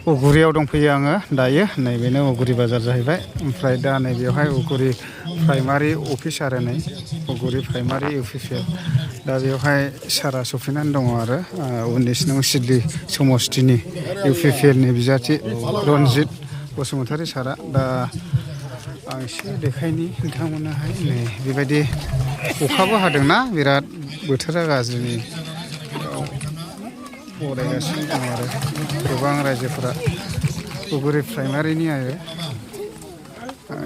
उगुरियाव दंफैयो आङो दायो नैबेनो उगुरि बाजार जाहैबाय ओमफ्राय दा नैबेयावहाय उगुरि प्राइमारि अफिस आरो नै उगुरि प्राइमारि इउपिपिएल दा बेवहाय सारा सफैनानै दङ आरो 19 नं सिडली समस्तिनि इउपिपिएलनि बिजाथि रनजित बसुमतारी सारा दा आं एसे देखायनि नोंथांमोननोहाय नै बेबायदि अखाबो हादोंना बिराद बोथोरा गाज्रिनि बरायगासिनो दं आरो गोबां रायजोफोरा उगुरि प्राइमारिनि आरो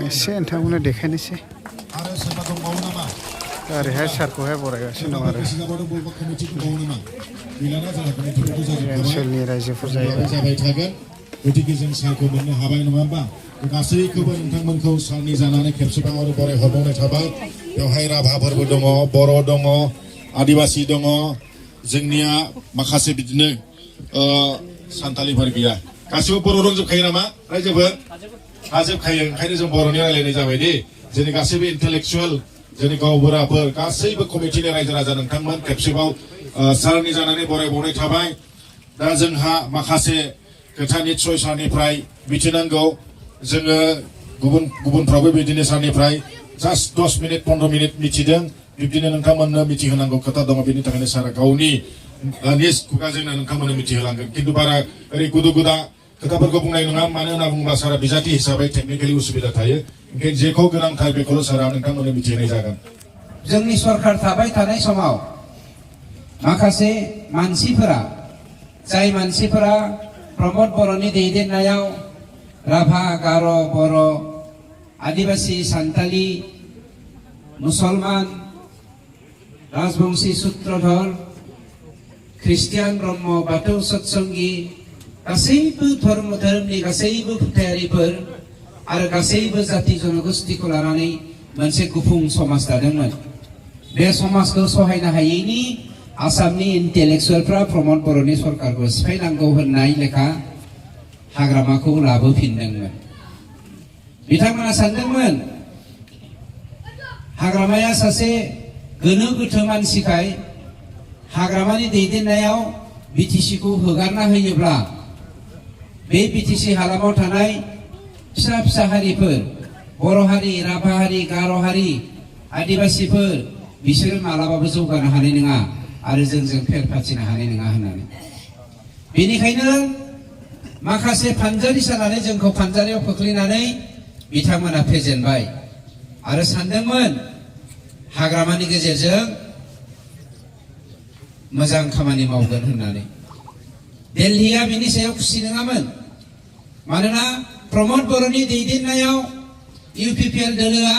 एसे नोंथांमोननो देखायनोसै ओरैहाय सारखौहाय बरायगासिनो दं आरो ओनसोलनि रायजोफोर जाबाय थागोन गतिके जों सारखौ मोननो हाबाय नङा होमबा गासैखौबो नोंथांमोनखौ सारनि जानानै खेबसेबाव आरो बरायहरबावनाय थाबाय बेवहाय राभाफोरबो दङ बर' दङ आदिबासि दङ जोंनिया माखासे बिदिनो सान्थालिफोर गैया गासिबो बर' रोंजोबखायो नामा रायजोफोर हाजोबखायो ओंखायनो जों बर'नि रायलायनाय जाबाय दे जोंनि गासैबो इन्टेलेक्सुवेल जोंनि गावबुराफोर गासैबो कमिटिनि रायजो राजा नोंथांमोन खेबसेबाव सारनि जानानै बरायबावनाय थाबाय दा जोंहा माखासे खोथा निस्सय सारनिफ्राय मिथिनांगौ जोङो गुबुनफ्राबो बिदिनो सारनिफ्राय जास्ट 10 मिनिट 15 मिनिट मिथिदों बिब्दिनो नोंथांमोननो मिथिहोनांगौ खोथा दङ बेनि थाखायनो सारा गावनि निज खुगाजोंनो नोंथांमोननो मिथिहोलांगोन खिन्थु बारा ओरै गुदु गुदा खोथाफोरखौ बुंनाय नङा मानो होनना बुङोब्ला सारा बिजाथि हिसाबै टेकनिकेलि उसुबिदा थायो ओंखायनो जेखौ गोनांथार बेखौल' सारा नोंथांमोननो मिथिहोनाय जागोन जोंनि सरकार थाबाय थानाय समाव माखासे मानसिफोरा जाय मानसिफोरा प्रमद बर'नि दैदेननायाव राभा गार' बर' आदिबासि सान्थालि मुसलमान राजबंशी सूत्रधर ख्रिस्टियान ब्रह्म बाथौ सत्संगी गासैबो धोरोमनि गासैबो फोथायारिफोर आरो गासैबो जाति जनगोष्ठीखौ लानानै मोनसे गुफुं समाज दादोंमोन बे समाजखौ सहायनो हायैनि आसामनि इन्टेलेक्सुवेलफ्रा प्रमद बर'नि सरकारखौ सिफायनांगौ होननाय लेखा हाग्रामाखौ लाबोफिनदोंमोन बिथांमोना सानदोंमोन हाग्रामाया सासे गोनो गोथो मानसिखाय हाग्रामानि दैदेननायाव बिटिसिखौ हगारना होयोब्ला बे बिटिसि हालामाव थानाय फिसा फिसा हारिफोर बर' हारि राभा हारि गार' हारि आदिबासिफोर बिसोरो मालाबाबो जौगानो हानाय नङा आरो जोंजों फेर फाथिनो हानाय नङा होननानै बेनिखायनो माखासे फानजारि सानानै जोंखौ फानजारियाव खोख्लैनानै बिथांमोना फेजेनबाय आरो सानदोंमोन हाग्रामानि गेजेरजों मोजां खामानि मावगोन होननानै दिल्लीया बिनि सायाव खुसि नङामोन मानोना प्रमद बर'नि दैदेननायाव इउपिपिएल दोलोआ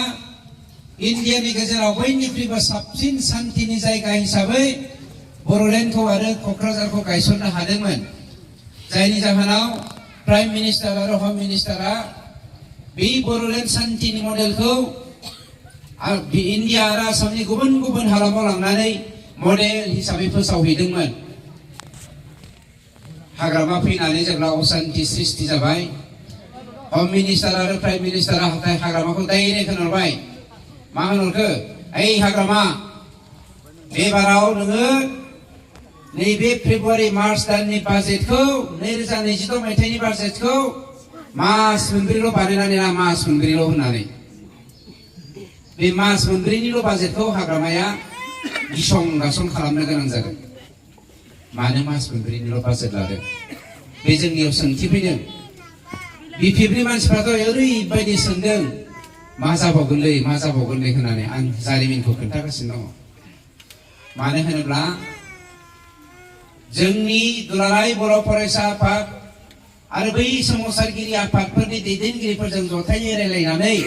इन्डियानि गेजेराव बयनिख्रुइबो साबसिन सान्थिनि जायगा हिसाबै बर'लेण्डखौ आरो क'क्राझारखौ गायसननो हादोंमोन जायनि जाहोनाव प्राइम मिनिस्टार आरो हम मिनिस्टारा बे बर'लेण्ड सान्थिनि मडेलखौ इन्डिया आरो आसामनि गुबुन गुबुन हालामाव लांनानै मडेल हिसाबै फोसावहैदोंमोन हाग्रामा फैनानै जेब्ला असान्ति सृष्टि जाबाय हम मिनिस्टार आरो प्राइम मिनिस्टारा हाग्रामाखौ डाइरेक्ट होनहरबाय मा होनहरखो ओइ हाग्रामा बेबाराव नोङो नैबे फेब्रुवारि मार्च दाननि बाजेटखौ 2022 मायथाइनि बाजेटखौ मास मोनब्रैल' बानायनानै ना मास मोनब्रैल' होननानै बे मास मोनब्रैनिल' बाजेटखौ हाग्रामाया गिसं गासं खालामनो गोनां जागोन मानो मास मोनब्रैनिल' बाजेट लादों बे जोंनियाव सोंथि फैदों बिपिएफनि मानसिफ्राथ' ओरैबायदि सोंदों मा जाबावगोनलै होननानै आं जारिमिनखौ खोन्थागासिनो दङ मानो होनोब्ला जोंनि दुलाराय बर' फरायसा आफाद आरो बै सोमावसारगिरि आफादफोरनि दैदेनगिरिफोरजों जथायै रायलायनानै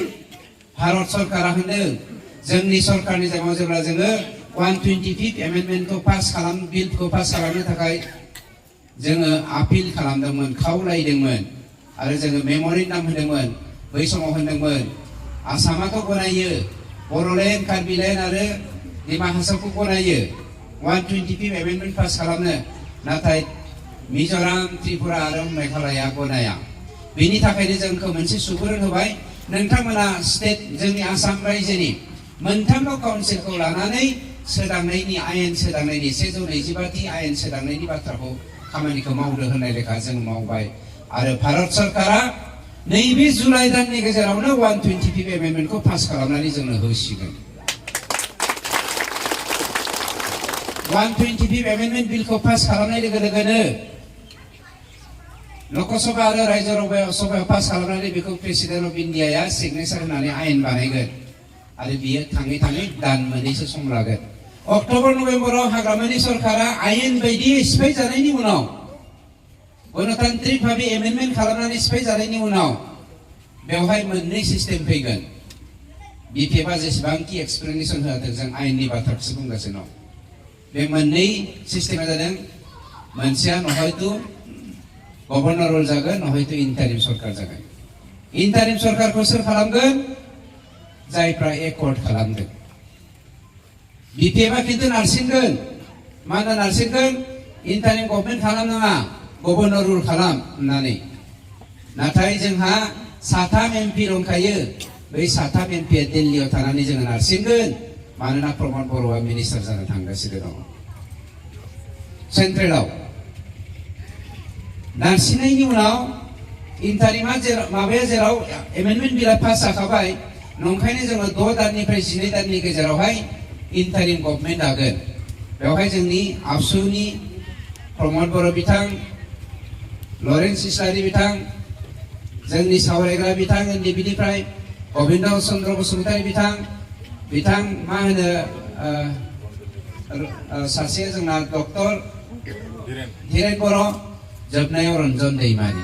भारत सरकारा होनदों जोंनि सरकारनि जायगायाव जेब्ला जोङो 125th एमेन्डमेन्टखौ बिलखौ पास खालामनो थाखाय जोङो आपिल खालामदोंमोन खावलायदोंमोन आरो जोङो मेम'रेन्डाम होदोंमोन बै समाव होनदोंमोन आसामाथ' गनायो बर'लेण्ड कार्बिलेण्ड आरो दिमा हासावखौ गनायो 125th एमेन्डमेन्ट पास खालामनो नाथाय मिज'राम त्रिपुरा आरो मेघालया गनाया बेनि थाखायनो जोंखौ मोनसे सुबुरुन होबाय नोंथांमोना स्टेट जोंनि आसाम रायजोनि मोनथामबो काउन्सिलखौ लानानै सोदांनायनि आयेन सोदांनायनि 125 आयेन सोदांनायनि बाथ्राखौ खामानिखौ मावदो होननाय लेखा जों मावबाय आरो भारत सरकारा नैबे जुलाइ दाननि गेजेरावनो 125 एमेन्डमेन्टखौ पास खालामनानै जोंनो होसिगोन 125 एमेन्डमेन्ट बिलखौ पास खालामनाय लोगो लोगोनो लकसभा आरो रायजो सभायाव पास खालामनानै बेखौ प्रेसिडेन्ट अफ इन्डियाया सिगनेचार होनानै आयेन बानायगोन आरो बियो थाङै थाङै दान मोननैसो सम लागोन अक्ट'बर नभेम्बराव हाग्रामानि सरकारा आयेन बायदियै सिफायजानायनि उनाव गणतान्त्रिक भाबै एमेन्डमेन्ट खालामनानै सिफायजानायनि उनाव बेवहाय मोननै सिस्टेम फैगोन बिपिएफआ जेसेबांखि एक्सप्लेनेसन होदों जों आयेननि बाथ्राखौसो बुंगासिनो बे मोननै सिस्टेमा जादों मोनसेया नहयतु गभर्नर रुल जागोन नहयतु इन्टारिम सरकार जागोन इन्टारिम सरकारखौ सोर खालामगोन जायफ्रा एकर्ड खालामदों बिपिएफआ खिन्थु नारसिनगोन मानो नारसिनगोन इन्टारिम गभर्नमेन्ट खालामनाङा गभर्नर रुल खालाम होननानै नाथाय जोंहा 3 एमपि दंखायो बै 3 एमपिया दिल्लीयाव थानानै जोङो नारसिनगोन मानोना प्रमद बर'आ मिनिस्टार जानो थांगासिनो दङ सेन्ट्रेलाव नारसिननायनि उनाव इन्टारिमा माबाया जेराव एमेन्डमेन्ट बिला पास जाखाबाय नंखायनो जोङो 6 दाननिफ्राय 12 दाननि गेजेरावहाय इन्टारिम गभर्नमेन्ट जागोन बेवहाय जोंनि आबसुनि प्रमद बर' बिथां लरेन्स इस्लारि बिथां जोंनि सावरायग्रा बिथां एनडिबिनिफ्राय गबिन्द चन्द्र बसुमतारी बिथां मा होनो सासे जोंना डक्टर धीरेन बर' जोबनायाव रन्जन दैमारि